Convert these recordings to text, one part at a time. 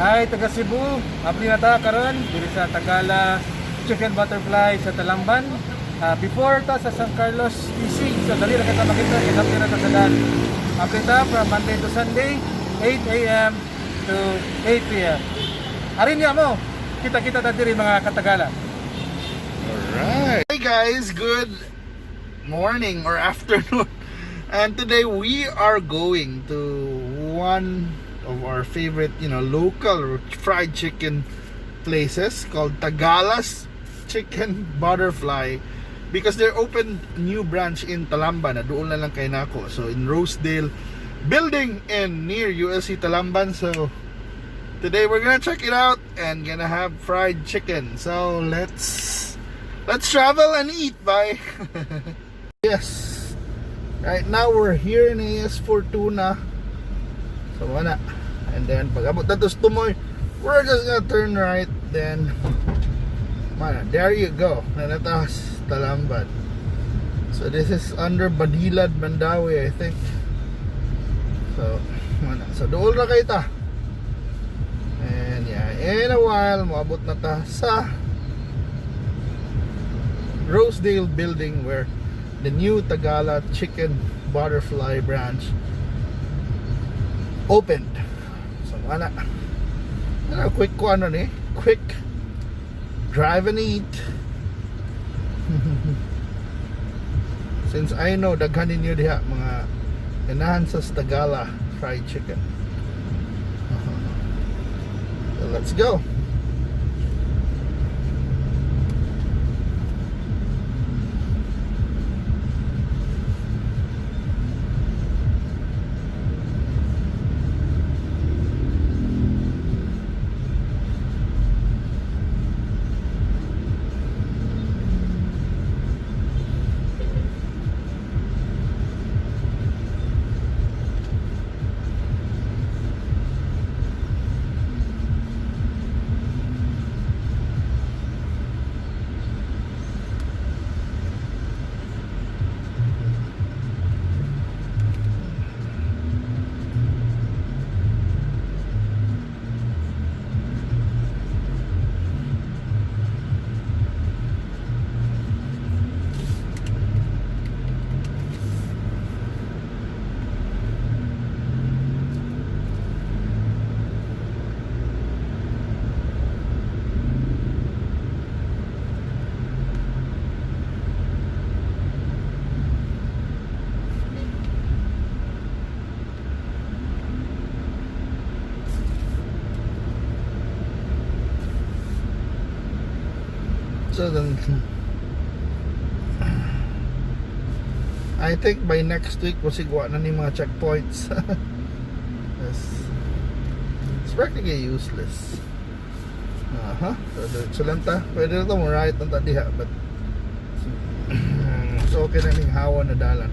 Hi, taga Cebu. Abli na ta karon diri sa Tagala Chicken Butterfly sa Talamban. Before ta sa San Carlos PC. So dali ra kita makita kay dapit na ta sa dal. Abli ta from Monday to Sunday, 8 a.m. to 8 p.m. Arin niya mo. Kita-kita ta diri, mga katagala. Alright. Hey guys, good morning or afternoon. And today we are going to one of our favorite local fried chicken places called Tagala's Chicken Butterfly because they opened new branch in Talamban na doon na lang kay nako. So in Rosedale building in near ULC Talamban. So today we're gonna check it out and gonna have fried chicken. So let's travel and eat. Bye. Yes. Right now we're here in AS Fortuna. So wala. And then pag abot na to sa Tumoy, we're just gonna turn right, then mana, there you go. Naa na ta sa Talamban. So this is under Banilad, Mandaue, I think. So mana. So dool ra kay ta. And yeah, in a while moabot na ta sa Rosedale building where the new Tagala Chicken Butterfly branch opened. So ana. Ano, quick ko ano ni? Quick drive and eat. Since I know daghan ninyo diha mga ganahan sa Tagala fried chicken. So let's go. So then I think by next week masigwa na ni mga checkpoints. Yes. It's practically useless. Aha. So diretso lang ta. Pwede na to mo right ang ta diha, but so okay na ning hawa na dalan.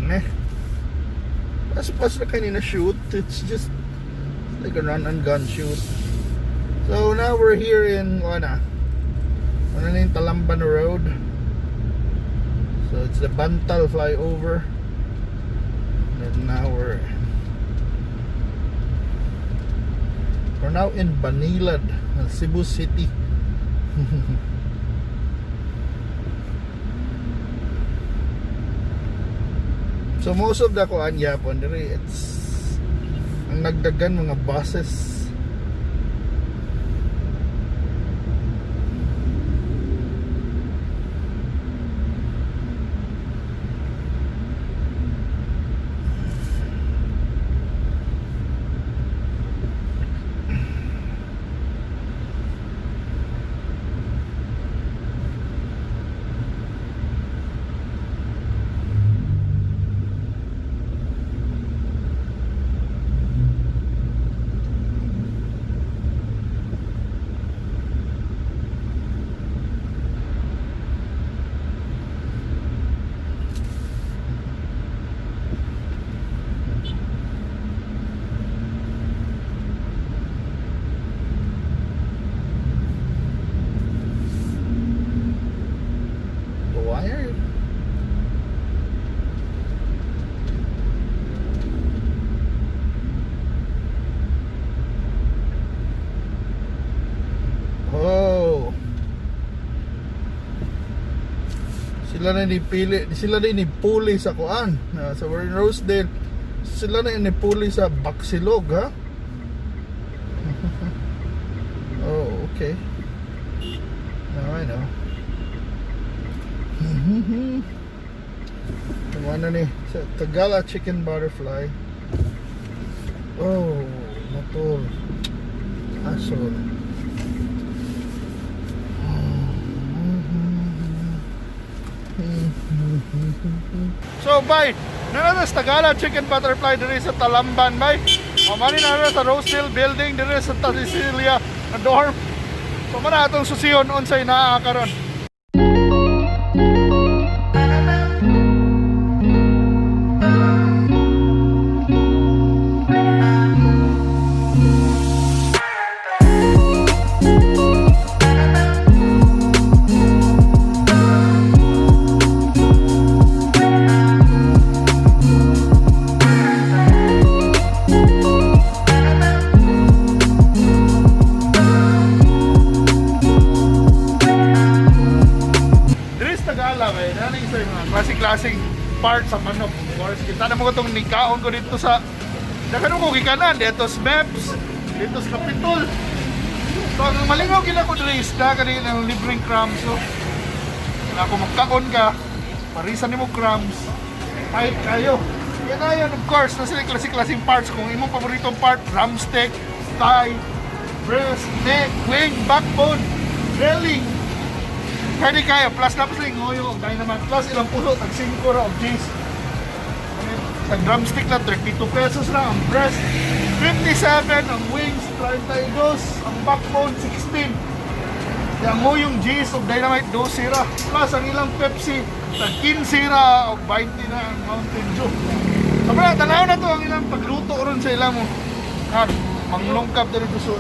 Ne. Pas na kanina shoot. It's just like a run and gun shoot. So now we're here in ano, ano na yung Talamban Road. So it's the Bantal flyover. And now we're now in Banilad, Cebu City. So most of the kuan gyapon diri, it's ang nagdagan mga buses. Sila na nipili, sila na nipuli sa kuan, sa we're in Rosedale. Sila na nipuli sa Bacsilog, ha? Oh, okay. Now I know. Ano ni sa Tagala Chicken Butterfly. Oh, motor. Asol. So, bye. Naa na sa Tagala Chicken Butterfly diri sa Talamban, bay. O mani na sa Rosedale Building diri sa Santa Cecilia na dorm. So, mana atong susiyon unsay naa karon. Diri sa Tagala, bay. Naa sa mga klase-klaseng part sa manok. Of course, kita na mo itong nikaon ko dito sa Daghan ko gikanan dito sa Meps, dito sa Kapitol. So ang malingaw gila ko diri isda kani ng libreng crumbs. So kung ako magkaon ka, parisan nimo crumbs. Pahit kayo. Yan na yan, of course, nasa klase-klaseng parts. Kung imong paboritong part, drumstick, thigh, breast, neck, wing, backbone, belly. Pwede kayo. Plus, tapos lang ngoyo og dynamite. Plus, ilang puso, tag 5 ra og cheese. Sa drumstick na 32 pesos na. Ang breast, 57. Ang wings, 32. Ang backbone, 16. Yang mo yung G's of Dynamite 12 ra. Plus ang ilang Pepsi tag 15 ra og 20 na ang Mountain Dew. So bro, tanaw na to ang ilang pagluto ron sa ilang mo. Kan, manglungkap diri gusto.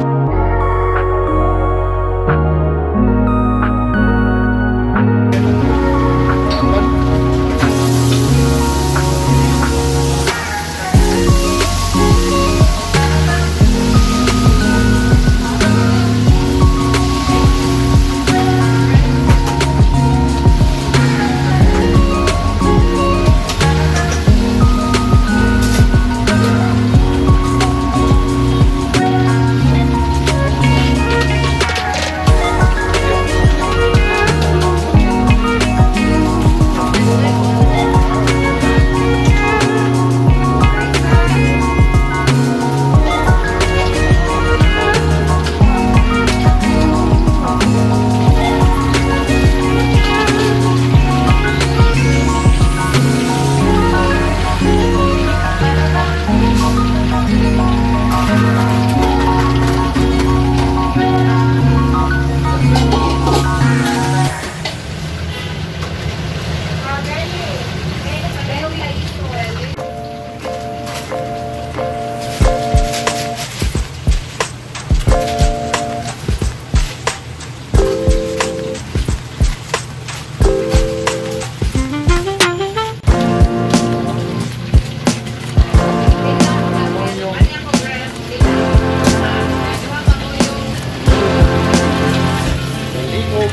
Liog.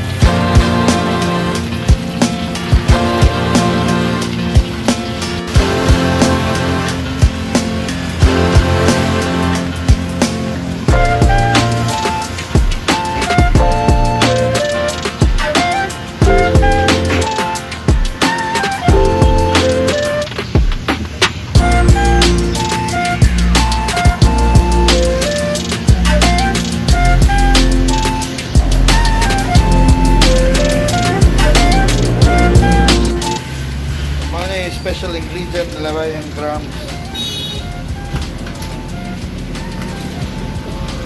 Mga na yung special ingredient nila ba yung crumbs.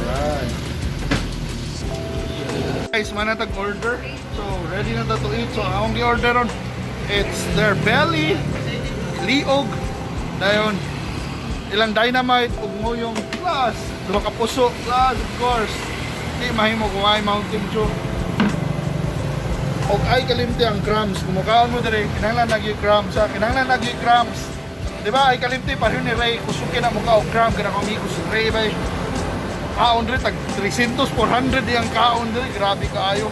Alright. Guys, mana tag order. So, ready na ta to eat. So, akong gi-order on, it's their belly, liog, dayon, ilang dynamite, ug nguyong plus, duha ka puso, plus, of course. Di mahimo kung ay Mountain Dew. Og ay kalimti ang crumbs. Kung mukaon mo dire, kinahanglan lagi crumbs ha. Kinahanglan lagi crumbs. Di ba? Ay kalimti pareho ni Ray kusukin na mukha og crumb kana kung amigos Ray bay. Kaon dire tag 300 400 di ang kaon dire, grabe kaayo.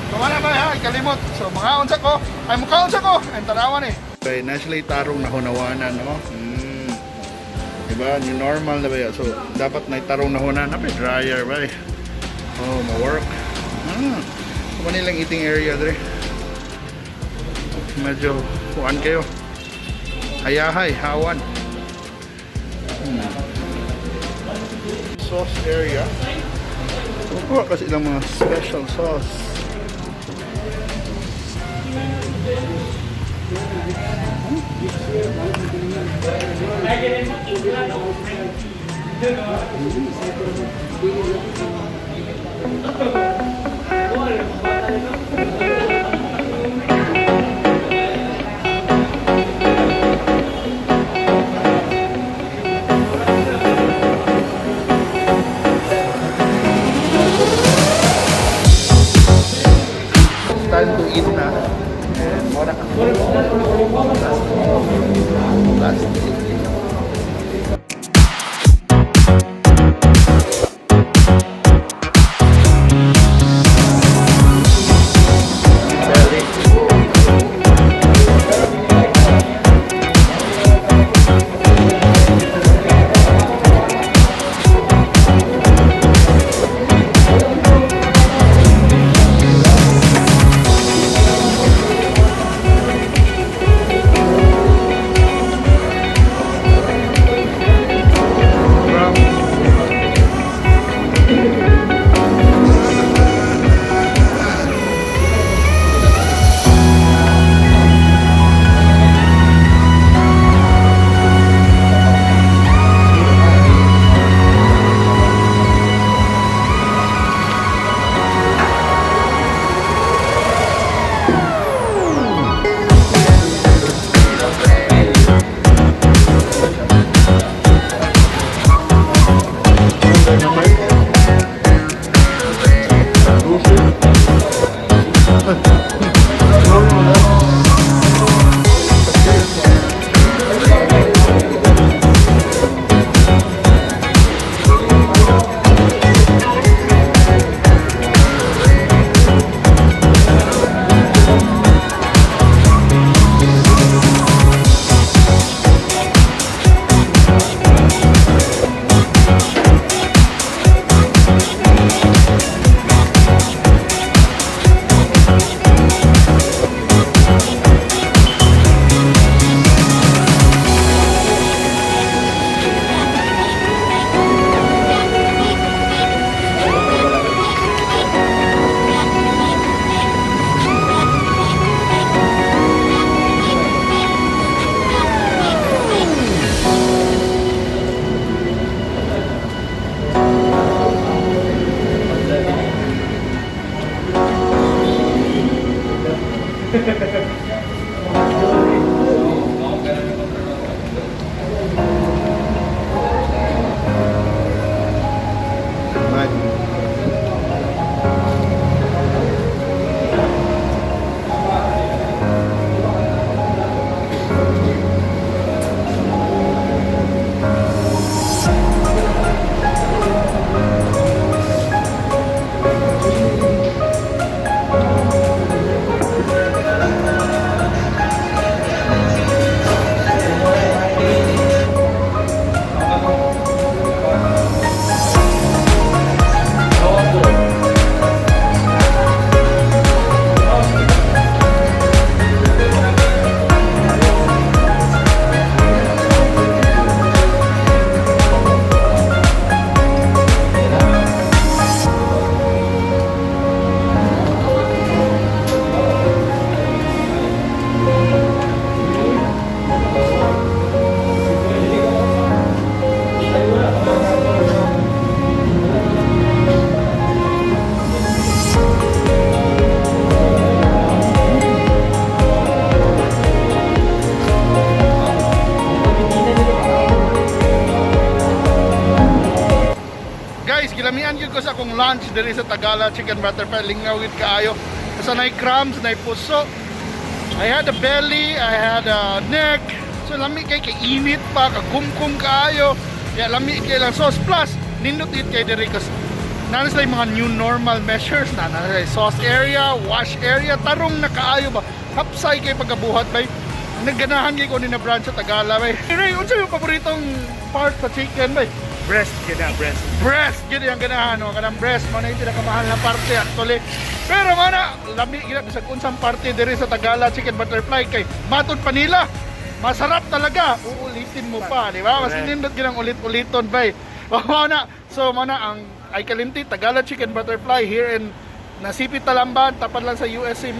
So wala ba ha? kalimot. So mangaon sa ko, ay mukaon sa ko. Ang tanawan eh. Okay, nicely tarong na hunawanan, no? Diba? New normal na ba yun? So, dapat na tarong na hunan. Napay dryer ba eh. Oh, ma-work. So, manilang eating area dre. Medyo kuan kayo. Hayahay, hawan. Sauce area. Kukuha kasi ilang mga special sauce. It's time to eat na. And mora ka. Last eat. Belly. Crab. Right. Guys, gilamian gyud ko sa akong lunch diri sa Tagala Chicken Butterfly. Lingaw gyud kaayo. Sa nay crumbs, nay puso. I had a belly, I had a neck. So lami kay kay init pa, kagkumkum kaayo. Ya lami kay lang sauce plus nindot it kay diri kas Naa na sila yung mga new normal measures na naa na sila sauce area, wash area, tarong na kaayo ba. Hapsay kay pagkabuhat bay. Nagganahan kay ko ni na branch sa Tagala bay. Ray, unsa yung paboritong part sa chicken bay? Breast gyud na, breast. Breast gyud yung ganahan, no? Kanang breast mo na yung pinakamahal na parte actually. Pero mana lami gyud bisag unsang parte diri sa Tagala Chicken Butterfly kay matud pa nila. Masarap talaga. Uulitin mo pa, di ba? Mas Correct. nindot gyud ang ulit-uliton bay. Mao na. So mao na ang ay kalimti Tagala Chicken Butterfly here in Nasipit, Talamban, tapat lang sa USC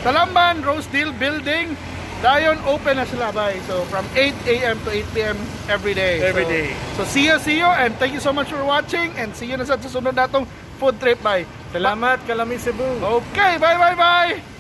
Talamban, Rosedale Building. Dayon open na sila bay. So from 8 a.m. to 8 p.m. every day. Every day. So see you and thank you so much for watching and see you na sa susunod natong food trip, bye. Salamat, Kalami Cebu. Okay, bye bye bye.